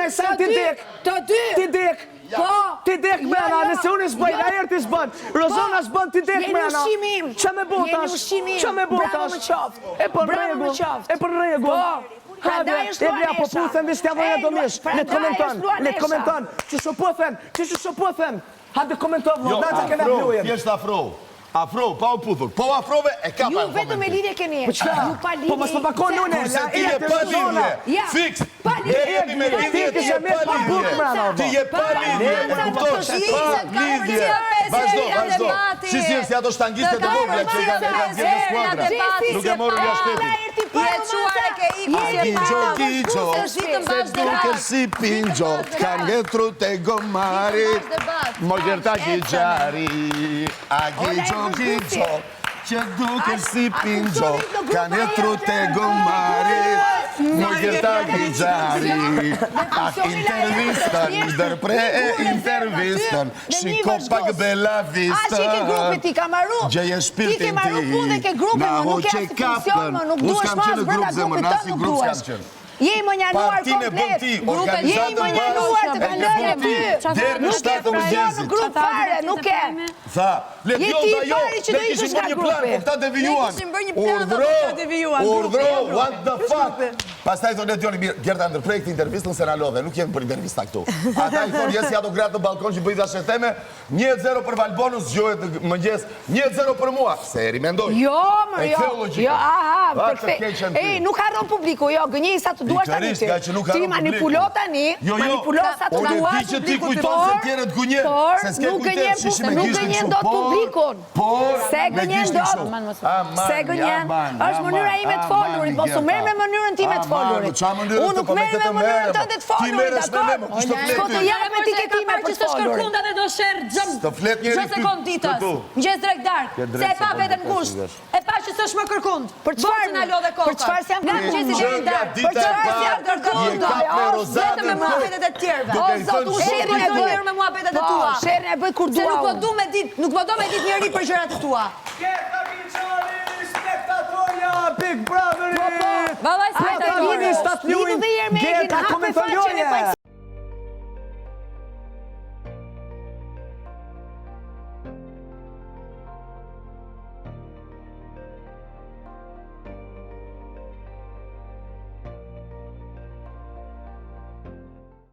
naj sen ti dek. Të dy. Ti dek. Po. Ti dek Jo, mrena, jo. nëse unë s'bëj, Jo. Laerti s'bën. Rozana Po. s'bën, ti dek Jeni mrena. ushqimi im. Qa me bo Jeni tash? ushqimi im. Qa me bo Bravo tash? më qoftë. E për Bravo më rregull. qoftë. E për rregull. Po. Prandaj është Egli, apo luanesha. puthen, veç t'ja dhëja E, do mish. Le të prandaj komenton, është le të luanesha. komenton. Qysh u puthen, qysh u puthen. Hajde komento vëlla, Jo, na që kena afro, blujën. thjesht afro. Afro, pa u puthur. Po u afrove, e kapa Ju vetëm me lidhje keni. Po çka? Ju pa lidhje. Po mos po pakon unë, Kurse la ti je Erti pa Rozana. lidhje. Ja. Fiks. Pa lidhje. Ne jemi me lidhje, ti je pa Pa lidhje. Ti je pa lidhje, e kupton? Pa lidhje. Vazhdo, vazhdo. Si si si ato shtangiste të vogla që i kanë kanë nxjerrë në skuadra. Nuk e morën jashtë shtetit. Je çuar e ke ikur si e Gixho, pa. gixho, se dukesh si pinxho, t'kanë ngel trutë e gomarit, Mogerta Gixhari, a gixho, gixho, që dukesh si pinxho, kanë ngel trutë e gomarit, Mogerta Gixhari, ah intervistën, ndërpre intervistën, shiko pak Bella A që i ke grupit, ti ka maru, Gjeje ti ke shpirtin maru punë dhe ke grupi, na më nuk hoqe ke asnjë funksion, kapën. më nuk Unë duhesh s'kam më qenë as në brenda grup zemër, grupit në tënd asnjë nuk grup s'kam duhesh. qenë. Je i mënjanuar Partinë e bën komplet. ti, Je i organizatën mënjanuar të e kanë ke lënë bën ty. ti. Deri në Nuk ke 7 të funksion në mëngjesit. grup fare, nuk ke. Tha, le Je t'jo, ti tha i jo, pari që ne do kishim ikësh bërë nga një plan, grupi. po këta devijuan. Ne kishim bërë një plan, Urdhro, po këta devijuan, grupi, urdhro, jo grupi. what the fuck. Pastaj thonë Ledioni, mirë, Gerta ndërprej këtë intervistën se na lodhe, nuk jemi për intervista këtu. Ata i thonë, je si ato gratë në balkon që bëjnë thashetheme, 1-0 për Valbonën, zgjohet në mëngjes, 1-0 për mua, se e rimendoj. Jo, më E jo. ktheu logjikën. Jo, aha, Va, për të kthe. keqen ty. Ej, nuk harron publiku, jo, gënjej sa të duash tani Pikërisht, ti. nga që nuk Ti harron manipulo publiku. tani, Jo, jo, manipulo sa të unë e duash. di që ti kujton se tjerët gënjen, por, se s'ke nuk kujtesë, gënjen shishi me nuk gishtin gënjen kështu, dot por- publikun. Por, Se me gënjen gishtin dot. kështu. Aman, Se gënjen. aman, Është mënyra aman, ime të aman, folurit, mos u merr me Gerta. mënyrën time të Aman, folurit. çfarë mënyrë Unë është, nuk po me merrem me këtë mënyrën merrem. tënde të Ti folurit, merresh me dakor? ne, mo, kush të flet S'po ty? të jap etiketime për të S'është folurit. kërkund edhe do sherr xhëm. Të flet njeri Çdo sekond ty, ditës. këtu. Mëngjes drek dark. Ke drejt Se e se pa po veten të ngusht. vesh. E pa që s'është më kërkund. Për çfarë Bocën na lodhe kokën. Për çfarë s'jam Nga kërkund? mëngjesi deri Nga dark. dita Për e çfarë parë, s'jam kërkund? je kap me O, Rozanën Vetëm me muhabetet e tjerëve. Duke O i zot, thënë unë sherrin e Nuk bëj. me muhabetet e Po, tua. sherrin e bëj kur Se dua nuk po unë. du me dit, nuk po do me dit njeri për gjërat e tua. Gerta Gixhari, spektatorja Big Brotherit! Po, po. Vallaj Ata spektatorja. Protagonistat Lidhu luajnë, dhe herë me Eglin, Gerta hape komenton faqen e loje. faqe.